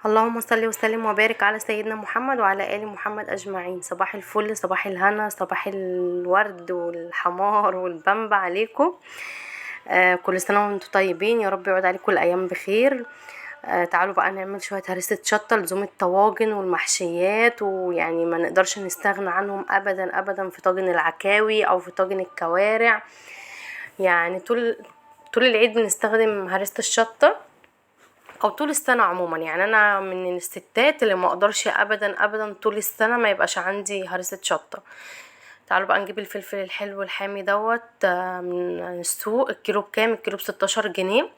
اللهم صل وسلم وبارك على سيدنا محمد وعلى آل محمد أجمعين. صباح الفل، صباح الهنا، صباح الورد والحمار والبمبة عليكم. كل سنة وانتم طيبين، يا رب يعود عليكم الأيام بخير. تعالوا بقى نعمل شوية هريسة شطة لزوم الطواجن والمحشيات، ويعني ما نقدرش نستغنى عنهم أبدا أبدا في طاجن العكاوي أو في طاجن الكوارع. يعني طول طول العيد بنستخدم هريسة الشطة او طول السنة عموما. يعني انا من الستات اللي ما اقدرش ابدا ابدا طول السنة ما يبقاش عندي هريسة شطة. تعالوا بقى نجيب الفلفل الحلو الحامي دوت من السوق. الكيلو بكام؟ الكيلو ب16 جنيه.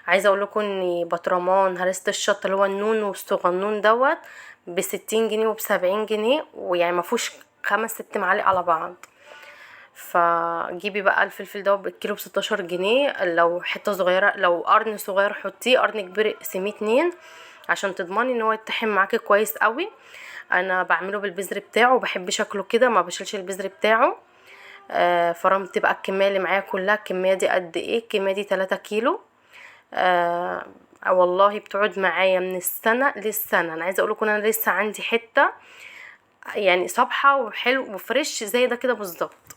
عايزه اقول لكم ان بطرمان هريسه الشطه اللي هو النون والصغنون دوت ب60 جنيه وب70 جنيه، ويعني ما فيهوش 5 6 معالق على بعض. فجيبي بقى الفلفل دوت بالكيلو ب16 جنيه. لو حتة صغيرة، لو قرن صغير حطيه، قرن كبير اقسميه 2 عشان تضمني ان هو يتطحن معاكي كويس قوي. انا بعمله بالبذر بتاعه وبحب شكله كده، ما بشيلش البذر بتاعه. فرمت بقى الكمية اللي معايا كلها. الكمية دي قد ايه؟ الكمية دي 3 كيلو. والله بتقعد معايا من السنة للسنة. انا عايزه اقول لكم انا لسه عندي حتة يعني صبحة وحلو وفريش زي ده كده بالظبط.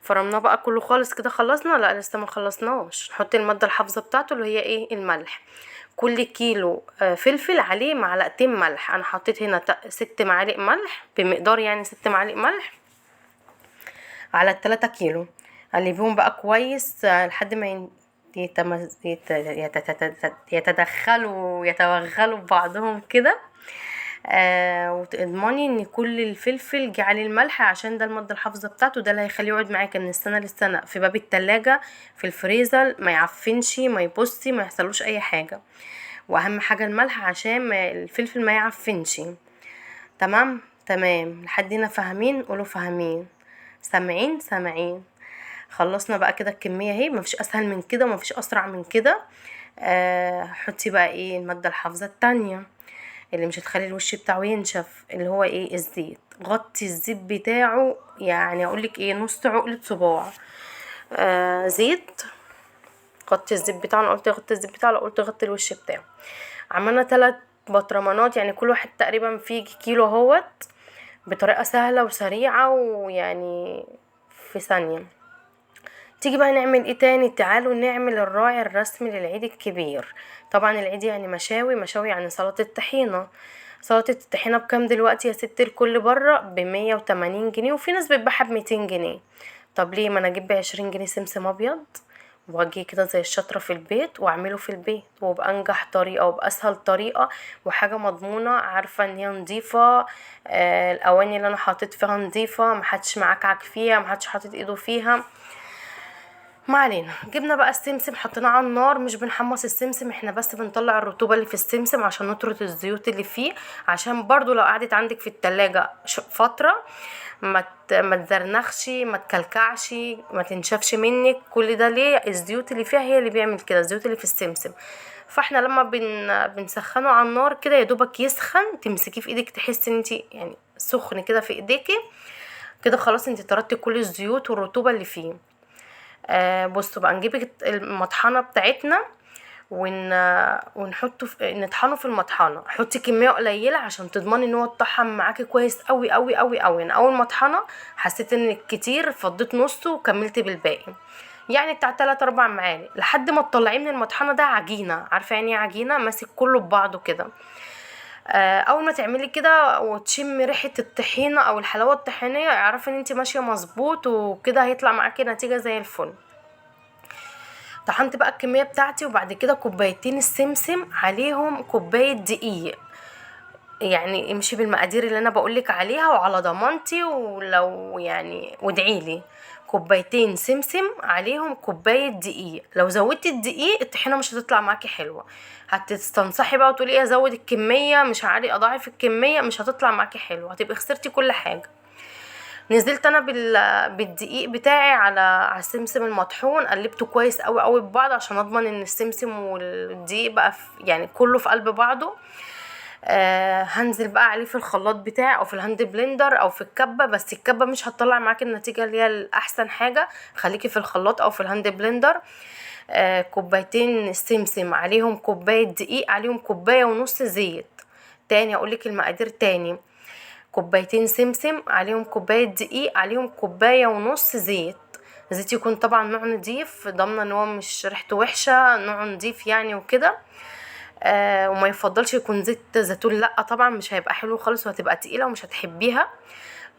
فرمناه بقى كله خالص كده. خلصنا؟ لا لسه ما خلصناش. نحط المادة الحافظة بتاعته اللي هي ايه؟ الملح. كل كيلو فلفل عليه معلقتين ملح. انا حطيت هنا 6 معالق ملح بمقدار، يعني 6 معالق ملح على 3 كيلو. قلبيهم بقى كويس لحد ما يتدخلوا ويتوغلوا ببعضهم كده. وتضمني ان كل الفلفل جه عليه الملح، عشان ده المادة الحافظة بتاعته، ده اللي هيخليه يقعد معاك من السنة للسنة في باب التلاجة في الفريزر، ما يعفنش ما يبصي ما يحصلوش اي حاجة. واهم حاجة الملح عشان الفلفل ما يعفنش. تمام تمام، لحد هنا فاهمين؟ قولوا فاهمين. سامعين؟ سامعين. خلصنا بقى كده الكمية اهي، مفيش اسهل من كده ومفيش اسرع من كده. حطي بقى ايه المادة الحافظة التانية اللي مش هتخلي الوش بتاعه ينشف، اللي هو ايه؟ الزيت. غطي الزيت بتاعه، يعني اقولك ايه، نص عقلة صباع زيت. غطي الزيت بتاعه. انا قلت غطي الزيت بتاعه، لا قلت غطي الوش بتاعه. عملنا 3 بطرمانات، يعني كل واحد تقريبا فيه كيلو اهوت، بطريقة سهلة وسريعة ويعني في ثانية. تيجي بقى نعمل ايه تاني؟ تعالوا نعمل الراعي الرسمي للعيد الكبير. طبعا العيد يعني مشاوي، مشاوي يعني سلطة طحينة. سلطة الطحينة بكام دلوقتي يا ست الكل؟ بره ب180 جنيه، وفي ناس بتبيعها ب200 جنيه. طب ليه ما انا اجيب ب20 جنيه سمسم ابيض واجي كده زي الشطرة في البيت واعمله في البيت، وبأنجح طريقة وبأسهل طريقة وحاجة مضمونة، عارفة ان هي نظيفة. الاواني اللي انا حطيت فيها نظيفة، محدش معكعك فيها، محدش حاطط ايده فيها. ما علينا. جبنا بقى السمسم حطيناه على النار. مش بنحمص السمسم، احنا بس بنطلع الرطوبة اللي في السمسم عشان نطرد الزيوت اللي فيه، عشان برضو لو قعدت عندك في التلاجة فترة ما تزرنخش، ما تكلكعش، ما تنشفش منك. كل ده ليه؟ الزيوت اللي فيها هي اللي بيعمل كده، الزيوت اللي في السمسم. فاحنا لما بنسخنه على النار كده يا دوبك يسخن، تمسكيه في ايدك تحسي ان انت يعني سخن كده في ايديكي كده، خلاص انت طردتي كل الزيوت والرطوبة اللي فيه. بصوا بقى، نجيب المطحنه بتاعتنا ونحطه نطحنه في المطحنه. حطي كمية قليله عشان تضمني ان هو اتطحن معاكي كويس قوي قوي قوي قوي. انا اول ما طحنه حسيت ان كتير، فضيت نصه وكملت بالباقي، يعني بتاع 3 4 معالق، لحد ما تطلعيه من المطحنه ده عجينه. عارفه يعني ايه عجينه؟ ماسك كله ببعضه كده. اول ما تعملي كده وتشمي ريحه الطحينه او الحلاوة الطحينيه، اعرفي ان انت ماشية مظبوط، وكده هيطلع معاكي نتيجة زي الفل. طحنت بقى الكمية بتاعتي، وبعد كده كوبايتين السمسم عليهم كوباية دقيق. يعني امشي بالمقادير اللي انا بقولك عليها وعلى ضمانتي، ولو يعني وادعيلي. كوبايتين سمسم عليهم كوباية دقيق. لو زودتي الدقيق الطحينه مش هتطلع معاكي حلوة، هتستنصحي بقى وتقولي ايه ازود الكمية، مش عارفه اضاعف الكمية، مش هتطلع معاكي حلوة، هتبقي خسرتي كل حاجة. نزلت انا بالدقيق بتاعي على السمسم المطحون، قلبته كويس قوي قوي ببعض عشان اضمن ان السمسم والدقيق بقى يعني كله في قلب بعضه. هنزل بقى عليه في الخلاط بتاعي او في ال hand blender او في الكبه، بس الكبه مش هتطلع معاكي النتيجة اللي هي الاحسن حاجة، خليكي في الخلاط او في ال hand blender. كوبايتين سمسم عليهم كوباية دقيق عليهم كوباية ونص زيت. تاني اقولك المقادير تاني، كوبايتين سمسم عليهم كوباية دقيق عليهم كوباية ونص زيت. زيت يكون طبعا نوع نضيف، ضامنه ان هو مش ريحته وحشة، نوع نضيف يعني وكده. وما يفضلش يكون زيت زيتون، لا طبعا مش هيبقى حلو خالص وهتبقى تقيلة ومش هتحبيها.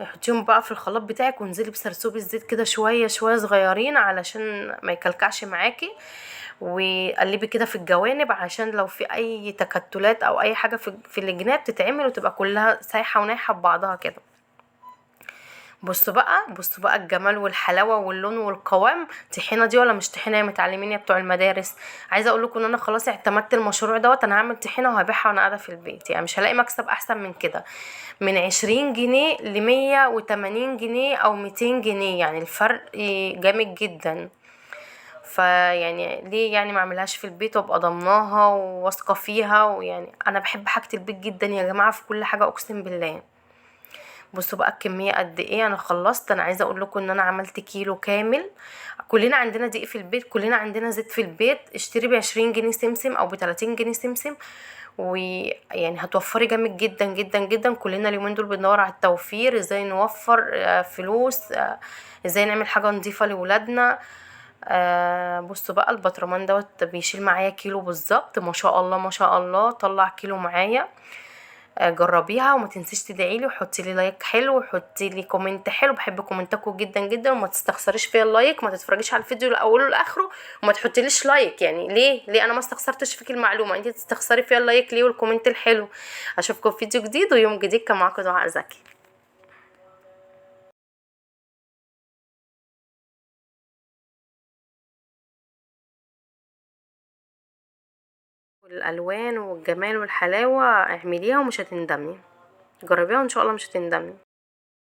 حطيهم بقى في الخلاط بتاعك وانزلي بسرسوب الزيت كده شوية شوية صغيرين علشان ما يكلكعش معاكي، وقلبي كده في الجوانب عشان لو في اي تكتلات او اي حاجة في الجناب تتعمل وتبقى كلها سايحه ونايحه ببعضها كده. بصوا بقى، بصوا بقى الجمال والحلاوه واللون والقوام. طحينه دي ولا مش طحينه يا متعلمين يا بتوع المدارس؟ عايزه اقول لكم ان انا خلاص اعتمدت المشروع دوت، انا هعمل طحينه وهبيعها وانا قاعدة في البيت، يعني مش هلاقي مكسب احسن من كده. من 20 جنيه ل 180 جنيه او 200 جنيه، يعني الفرق جامد جدا. فيعني ليه يعني ما اعملهاش في البيت وابقى ضمناها وواثقه فيها؟ ويعني انا بحب حاجة البيت جدا يا جماعة في كل حاجة اقسم بالله. بصوا بقى الكمية قد ايه انا خلصت. انا عايزه اقول لكم ان انا عملت كيلو كامل. كلنا عندنا دقيق في البيت، كلنا عندنا زيت في البيت. اشتري ب20 جنيه سمسم او ب30 جنيه سمسم، ويعني هتوفري جامد جدا جدا جدا. كلنا اليومين دول بندور على التوفير، ازاي نوفر فلوس، ازاي نعمل حاجة نظيفة لولادنا. بصوا بقى البطرمان دوت بيشيل معايا كيلو بالظبط، ما شاء الله ما شاء الله طلع كيلو معايا. جربيها وما تنسيش تدعي لي، وحطي لي like حلو، وحطي لي comment حلو، بحب كومنتاتكم جدا جدا. وما تستخسريش فيا ال like، ما تتفرجيش على الفيديو لاوله لاخره وما تحطيليش like. يعني ليه؟ ليه انا ما استخسرتش فيك المعلومة، انت تستخسري فيا ال like ليه وال comment الحلو؟ اشوفكم في فيديو جديد ويوم جديد. كان معاكم دعاء زكي. الالوان والجمال والحلاوه اعمليها ومش هتندمي، جربيها وان شاء الله مش هتندمي.